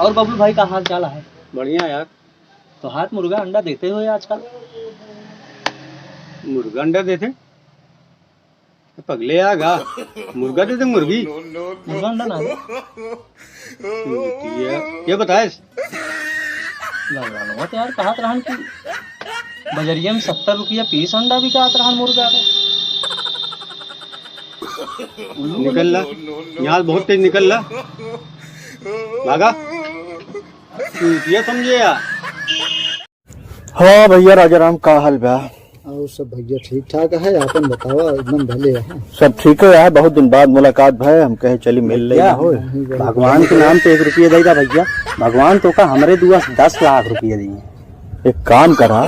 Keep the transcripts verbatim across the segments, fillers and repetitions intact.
और बबलू भाई का हाल चाल है? बढ़िया यार। तो हाथ मुर्गा अंडा देते हो आजकल? मुर्गा अंडा देते? पगले आ गा। मुर्गा देते, मुर्गी। मुर्गा अंडा ना दे। ये, ये बताए। लगा लो तो यार, कहत रहन कि बजरिया में सत्तर रुपया पीस अंडा बिकात रहन मुर्गा का। उल्लू निकल ला, यहाँ बहुत तेज निकल ला, भागा। तू ये समझे यार। हाँ भैया राजाराम, का हाल बा? और सब भैया ठीक ठाक है, आपन बतावा, एकदम भले है। सब ठीक है यार, बहुत दिन बाद मुलाकात भय, हम कहे चली मिल ले। क्या हो? नहीं, बहुत भगवान के नाम पे एक रुपया दे दा भैया, भगवान तो का हमरे दुआ दस लाख रुपया दिए। एक काम करा,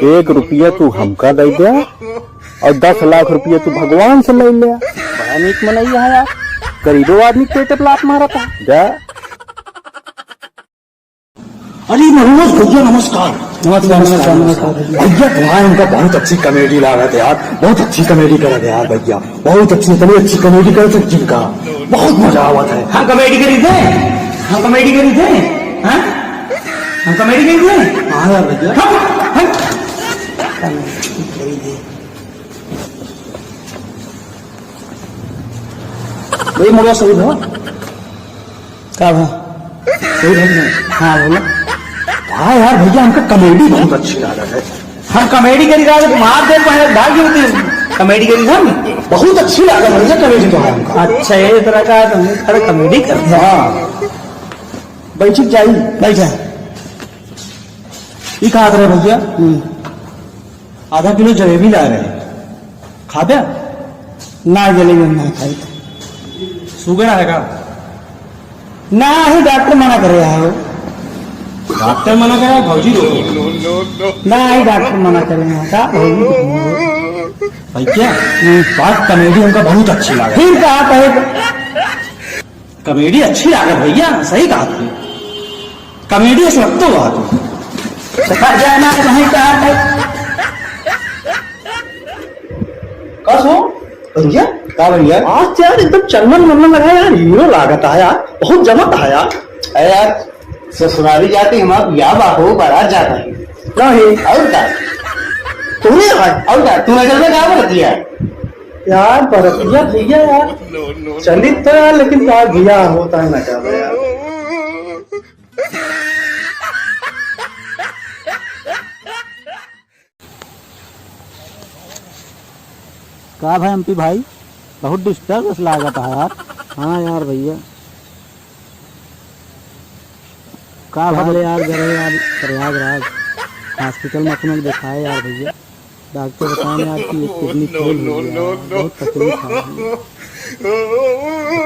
एक रुपया तू हमका दे दे और दस लाख रुपया तू भगवान से ले ले। बड़ा नीक मनई है यार, गरीबो आदमी के पेट पे लात मारता। जा। अरे मनोज भैया, नमस्कार। नमस्कार, नमस्कार, नमस्कार। भैया, तुम्हारे उनका बहुत अच्छी कॉमेडी लागत है यार, बहुत अच्छी कॉमेडी करत है यार भैया, बहुत अच्छी, इतनी अच्छी कॉमेडी करत है जिनका, बहुत मजा आवत है। हम कॉमेडी करी थे, हम कॉमेडी करी थे, हाँ? हम कॉमेडी करी थे? हाँ यार भैया। हम, हम कॉमेडी करी थे। भाई, मुर्गा सही था? का भा? सही था ना? हाँ, बोला। हाँ यार भैया, हमका कॉमेडी बहुत अच्छी लागत है। हम कॉमेडी करी रहा तो मार दे, पहले भाग गई होती। कॉमेडी करी था ना? बहुत अच्छी लागत है भैया, कॉमेडी तो है हमका। अच्छा, ये तरह का तो हम खड़े कॉमेडी कर रहे हैं। हाँ। बैठ जाई। बैठा। ये कहा रहे भैया? हम्म। आधा किलो जलेबी ला रहे। खाबे? ना, जलेबी हम ना खाई। शुगर है का? ना, ही डॉक्टर मना करे है। डॉक्टर मना करे, भौजी रोके। ना, ही डॉक्टर मना करे है का? भौजी रोके। भैया, हम्म। बात कॉमेडी हमका बहुत अच्छी लगा। फिर कहा कहे? कॉमेडी अच्छी लागत भैया, सही कहा तू। कॉमेडी से लगतो हुआ तू। देखा जाए ना, कहीं कहा है। कस हो? भैया? का भैया? आज तो यार एकदम चन्नन मन्नन लगा यार, हीरो लागत है यार, बहुत जमत है यार। अरे यार, ससुराली जाते हम आप या बाहो बारात जाता है। काहे? और का? तूने कहा? और का? तू नजर में का बरतिया? यार, बरतिया भैया यार। चलित तो यार, लेकिन का भैया होता है ना क्या यार? का भाई एमपी भाई, बहुत डिस्टर्ब लागत है यार। हाँ यार भैया। का भा- भले यार, गए यार प्रयागराज, हॉस्पिटल में अपने दिखाए यार भैया। डॉक्टर बताए यार कि एक किडनी फेल हो गया है, बहुत तकलीफ है भैया।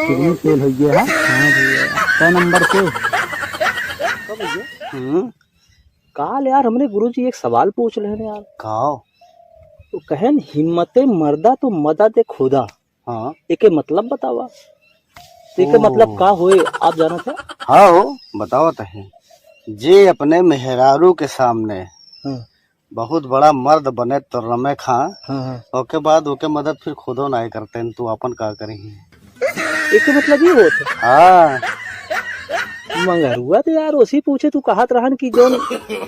किडनी फेल हो गया है? हाँ भैया। कै नंबर पे? हम्म। काल यार हमरे गुरुजी एक सवाल पूछ रहे हैं यार। का? तो कहन, हिम्मते मर्दा तो मदद खुदा। हाँ। एके मतलब बतावा। तो एके ओ। मतलब का होए, आप जानत है? हाँ हो, बतावत है। जे अपने मेहरारू के सामने हाँ। बहुत बड़ा मर्द बने तो रमे खां, हाँ, हाँ। ओके बाद ओके मदद फिर खुदो ना करते हैं, तू अपन का करी? एके मतलब ये होत है। हाँ। मंगरुआ तो यार उसी पूछे, तू कहत रहन कि जौन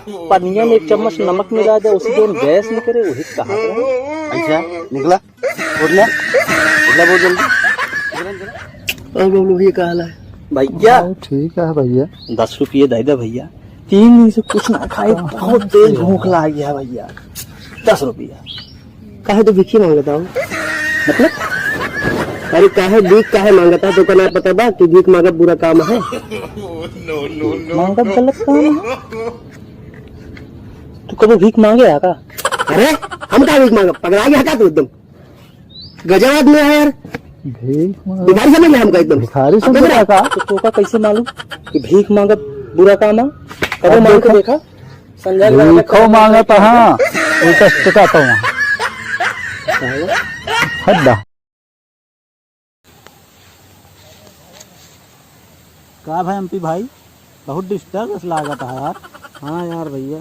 पनिया में एक चम्मच नमक मिला दे, उसी जौन गैस निकले, वही कहत रहन। अच्छा, निकला। उठ ले, उठ ले बहुत जल्दी। और बबलू भैया का हाल है? भैया। हाँ, ठीक है भैया। दस रुपये दे दे भैया, तीन दिन से कुछ ना खाए, हाँ, बहुत तेज भूख लाग गया भैया। दस रुपया। काहे तो भीखी मांगता हूँ? मतलब? अरे काहे भीख काहे मांगता है, तो का ना पता बा कि भीख मांगब बुरा काम है? मांगब गलत काम है। तू कबो भीख मांगे है का? अरे हम का भीख मांगब, पगला गया का तू एकदम? गजब आदमी है यार। भीख मांग- भिखारी समझ ले हमका एकदम। भिखारी समझ रहा का? तो तोका कैसे मालूम कि भीख मांगब बुरा काम है? कबो अब मांग के देखा। देखा? संजय भीखो मांगत हाँ, उल्टा सुटा तो वहाँ। हट दा। का भाई एमपी भाई, बहुत डिस्टर्ब लागत है यार। हाँ यार भैया।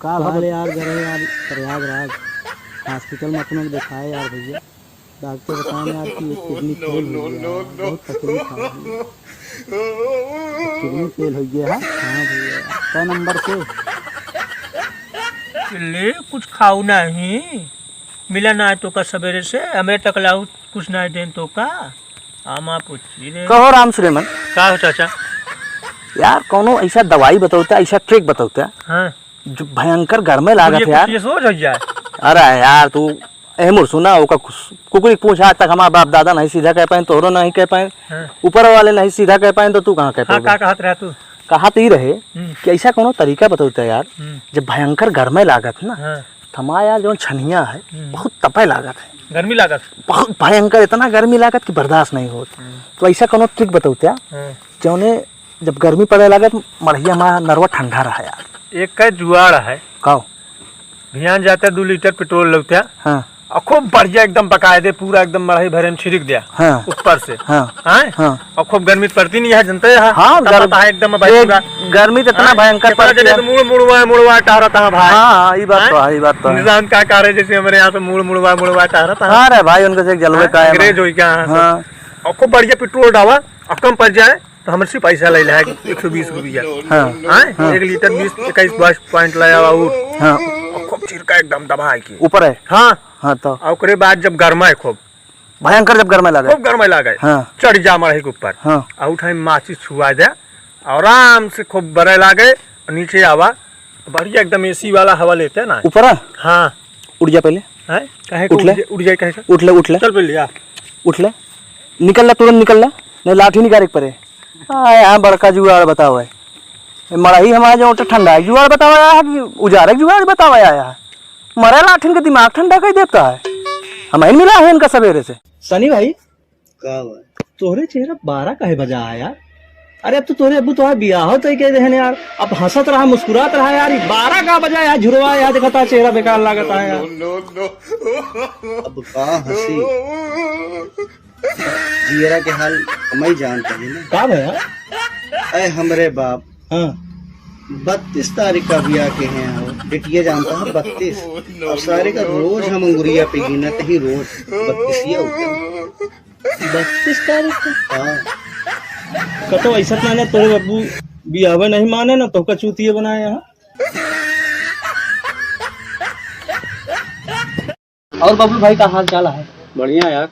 का भाई यार, गए यार प्रयागराज, हॉस्पिटल में अपने दिखाए यार भैया। डॉक्टर बताए यार कि एक किडनी फेल हो गया है, बहुत तकलीफ है। किडनी फेल हो गया है? हाँ भैया। कै नंबर से? ले, कुछ खाऊ नहीं, मिला ना तो का सवेरे से, हमें तक लाऊ कुछ नहीं देन तो का? आमा पूछी रे। कहो राम सुलेमन। का हो चाचा? यार, कौनो ऐसा दवाई बतौता, ऐसा ट्रिक बतौता, हाँ। जो भयंकर घर में लागत कुछ है यार। कुछ ये सोच हो जाए। अरे यार, तू ए मुरसू ना, ओका कुस-, कुकुरी पूछ आज तक हमार बाप दादा नहीं सीधा कह पाए, तोहरो नहीं कह पाए, हाँ। ऊपर वाले नहीं सीधा कह पाए, तो तू कहाँ कह हाँ, पाबे? का कहत रहा तू? कहत ई रहे हम्म। कि ऐसा कौनो तरीका बतौता यार, हम्म। जब भयंकर गर्मी लागत ना, हाँ। तो हमार यार जौन छनिया है, हम्म। बहुत तपे लागत है। गर्मी लागत? बहुत भयंकर, इतना गर्मी लागत कि बर्दाश्त नहीं होत। हम्म। तो ऐसा कौनो ट्रिक बतौता, हाँ। जौने जब गर्मी पड़े लागत, मड़हिया हमार नरवा ठंडा रहा यार। एक का जुआड़ है। का? भियान जाता दू लीटर पेट्रोल लौता। हाँ। और खूब बढ़िया एकदम बकायदे पूरा एकदम मड़ही भरे में छिड़क दिया। हाँ। ऊपर से। हाँ। हैं? हाँ। और खूब गर्मी पड़ती नहीं है, जनते हैं। हाँ, तब गर्म-, पता है एकदम भाई एक पूरा। गर्मी तो इतना हैं? भयंकर कितना पड़ती जने है। तो मुड़ मुड़वा, मुड़वा टहरता है भाई। हाँ, हाँ, ये बात हैं? तो है, ये बात तो है। निजाम का कार्य जैसे हमारे यहाँ पे मुड़ मुड़वा, मुड़वा टहरता है। हाँ रे भाई, उनके से एक जलवे हैं? कायम है। अंग्रेज होई क्या है? हाँ। और खूब बढ़िया पेट्रोल डावा और कम पड़ जाए तो हमसे पैसा ले ले एक सौ बीस रुपया। हाँ। हैं? हाँ। एक लीटर बीस, इक्कीस, बाईस पॉइंट ले आवा और हाँ। और खूब चिरका एकदम दबा के। ऊपर है? हाँ। हाँ, तो? और ओकरे बाद जब गरमाए खूब। भयंकर जब गरमाए लागे? खूब गरमाए लागे। हाँ। चढ़ जा मड़ही के ऊपर। हाँ। और उठाई माचिस छुआ दे, आराम से खूब बरे लागे, और नीचे आवा, बढ़िया एकदम एसी वाला हवा लेते हैं ना। ऊपर है? हाँ। उठ जा पहले। हैं? काहे को उठ ले। उठ जा-, उठ जाए काहे से? उठ ले, उठ ले। चल पहले आ। उठ ले। निकल ला, तुरंत निकल ला। नहीं, लाठी निकाले के पड़े। आ, यहाँ बड़का जुगाड़ बतावा है। ए, मड़ही हमारा जो उठे ठंडा है, जुगाड़ बतावा आया है कि उजारे के जुगाड़ बतावा आया है? मरे लाठिन के दिमाग ठंडा कर देता है। हम ही मिला है इनका सवेरे से। सनी भाई, का बा? तोहरे चेहरा बारह काहे बजा है यार? अरे अब तो तोहरे अब्बू तोहार बियाह तय कह देहन यार। अब हंसत रहा, मुस्कुरात रहा यार, ई बारह का बजा यार, झुरवा यार, देखता चेहरा बेकार लागत है यार। अब का हंसी? जियरा के हाल हम ही जानते हैं ना। का भया? अरे हमरे बाप, हाँ। बत्तीस तारीख का बियाह के हैं हो, डेटिया जानता है बत्तीस। अब सारे का रोज हम अंगुरिया पे गिनत ही रोज बत्तीसिया उठे। बत्तीस तारीख का? हाँ। कतो ऐसा ना, ना तोरे बाबू बियाहवे नहीं माने ना, तोहका चूतिया बनाए यहाँ। और बबलू भाई का हाल चाल है? बढ़िया यार।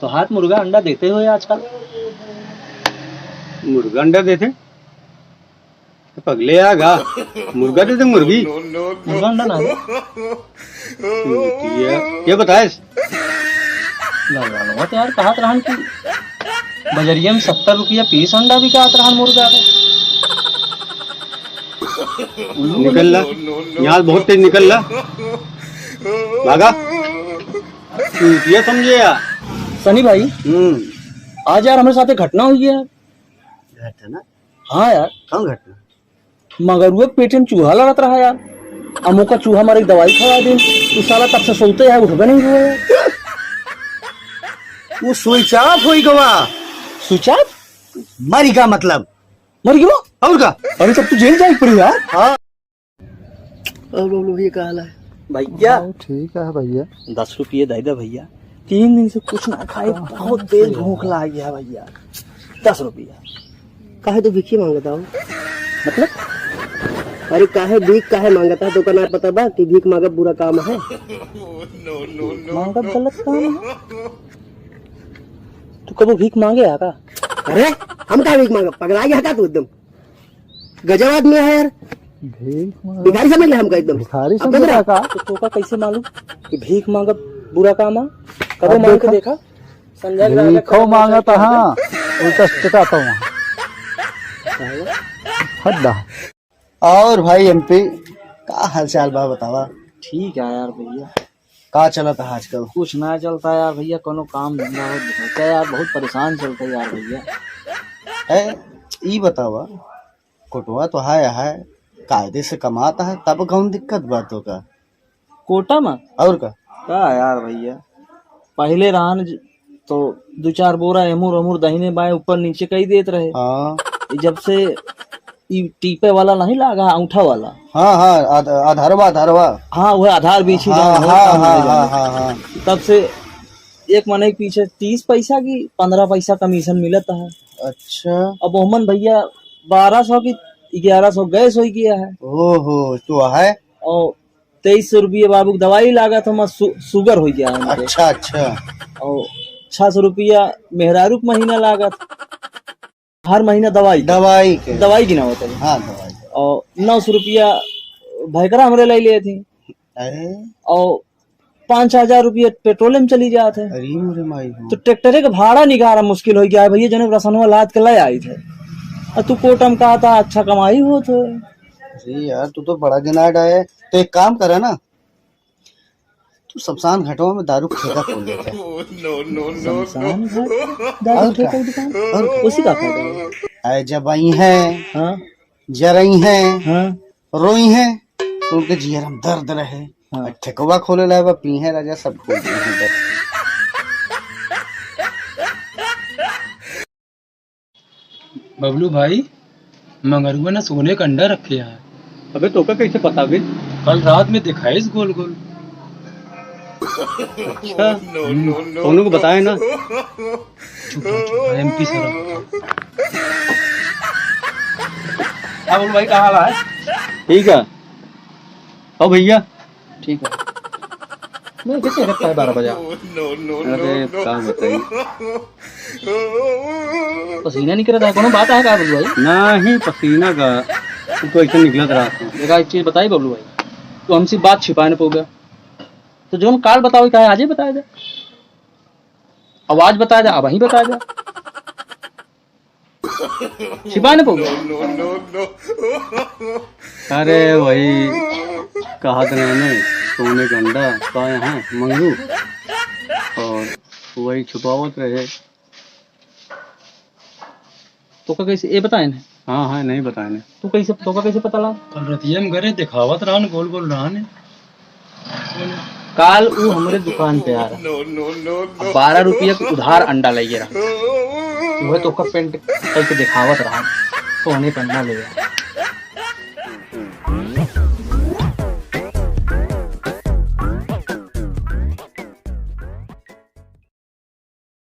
तो हाथ मुर्गा अंडा देते हो आजकल? मुर्गा अंडा देते? तो पगले आ गा, मुर्गा दे दे, मुर्गी। मुर्गा अंडा ना दे। ये, ये बताए। लगा लो, तो यार, कहत रहन कि बजरिया में सत्तर रुपया पीस अंडा बिकात रहन मुर्गा के। निकल ला, यहाँ बहुत तेज निकल ला। भागा। तू ये समझे यार। सनी भाई, हम्म। आज यार, हमारे साथ एक घटना हुई है यार। घटना? हाँ यार। कौन घटना? मगरुआ के पेट में चूहा लड़त रहा यार। हम ओका चूहा मारे के दवाई खवा देन। उ साला तब से सोते है, उठबे नहीं हुआ यार। वो switch off होई गवा। Switch off? मरी का मतलब? मरी गवा? और का? अरे तब तो जेल जाए पड़ी यार। हाँ। और बबलू भैया का हाल है? भैया। हाँ, ठीक है भैया। दस रुपये दे दे भैया, तीन दिन से कुछ ना खाए, कहाँ बहुत तेज से भूख यार? लाग गया भैया। दस रुपया। काहे तू भीखी मांगता हो? मतलब? अरे काहे भीख काहे मांगता है, तो का ना पता बा कि भीख मांगब बुरा काम है? मांगब गलत काम है? तू कबो भीख मांगे आ का? अरे हम का भीख मांगब, पगला गया का तू एकदम? गजब आदमी है यार। भीख मांगब? भिखारी समझ ले हमका एकदम। भिखारी अब समझ रहा का? तो तोका कैसे मालूम कि भीख मांगब बुरा काम है? कबो अब मांग के देखा। देखा। संजय ग्राहक भीखो का मांगत, हाँ, उल्टा स्टेटा तो वहाँ। हट दा। और भाई एमपी, का हाल चाल बा बतावा? ठीक है यार भैया। का चलत है आजकल? कुछ ना चलता यार भैया, कोनो काम धंधा हो तो चलता यार, बहुत परेशान चलता यार भैया। ए, ई बतावा, कोटवा तो है, है, कायदे से कमाता है, तब कौन दिक्कत बा तोका? कोटा में? और का? का यार भैया, पहले रहन ज-, तो दो चार बोरा एमुर ओमुर दहिने बाएं ऊपर नीचे कई देत रहे। हाँ। ई जब से ई टीपे वाला नहीं लागा, अंगूठा वाला। हाँ, हाँ, आध-, आधारवा, आधारवा। हाँ, वह आधार बीछी हाँ, जहाँ हाँ, होता हाँ, है हाँ, जाने। हाँ, हाँ। तब से एक मनई के पीछे तीस पैसा की पन्द्रह पैसा कमीशन मिलत है। अच्छा। अब ओहमन भइया बारह सौ की ग्यारह सौ गैस होइ गया है। ओहो, तो है। और तेईस सौ रुपया बाबू के दवाई लागत है, ओमा सु-, सुगर होइ गया है उनके। अच्छा, अच्छा। और छह सौ रुपया मेहरारू के महीना लागत। हर महीना दवाई के। दवाई के। दवाई गिनावत है। हाँ, दवाई। और नौ सौ रुपया भैकरा हमरे लाई लेत ही। अरे। और पाँच हजार रुपया पेट्रोल में चली जात है। अरे मोरे माई हो। तो ट्रैक्टरे के भाड़ा निकारा मुश्किल होइ गया है भइया, जने रसनवा लाद के ले आई थे। और तू कोटम कहा था अच्छा कमाई होत है। अरे यार, तू तो बड़ा गिनाड है। तो एक काम करे ना, तू शमशान घाटवा में दारू के ठेका खोल लेते। शमशान घाट? दारू और ठेका का? की दुकान? और का? उसी का फायदा है? आए जब आई हैं, हाँ। जरई हैं, हाँ। रोई हैं, तो उनके जियर में दर्द रहे। हाँ। और ठेकवा खोले लाए बा, पी हैं राजा, सब खोल दिए हैं। बबलू भाई, मंगरुआ ने सोने का अंडा रखे हैं। अबे, तोका कैसे पता बे? कल रात में दिखाइस गोल गोल। अच्छा, हम्म। कौनो को बताए ना। चुप रहो, चुप रहो, एमपी साहब। हाँ, बोल भाई, का हाल है? ठीक है। आओ भइया। ठीक है। नहीं, कैसे रखता है बारह बजा? अरे, का बताई? पसीना निकलत है, कोनो बात है का बबलू भाई? नाही, पसीना का, वो तो ऐसे निकलत रहा था। देखा, एक चीज बताई बबलू भाई, तू हमसे बात छिपाए न पउबे। तो जौन काल बतावे का है, आजे बताए दे। अब आज बताए दे, अब वहीं बताए दे। छिपाए न पउबे। अरे वही कहत रहे ने, सोने का अंडा पाए हैं मंगरू, और वही छुपावत रहे। तोका कैसे, ए बताए ने? हाँ, हाँ, नहीं बताए ने। तू कैसे, तोका कैसे पता लगा? कल रतिया में घरे दिखावत रहन, गोल गोल रहन। काल ऊ हमरे दुकान पे आ रहा। अब बारह रुपया के उधार अंडा लइगे रहा। वह तोका पेंट करके दिखावत रहा। सोने का अंडा ले।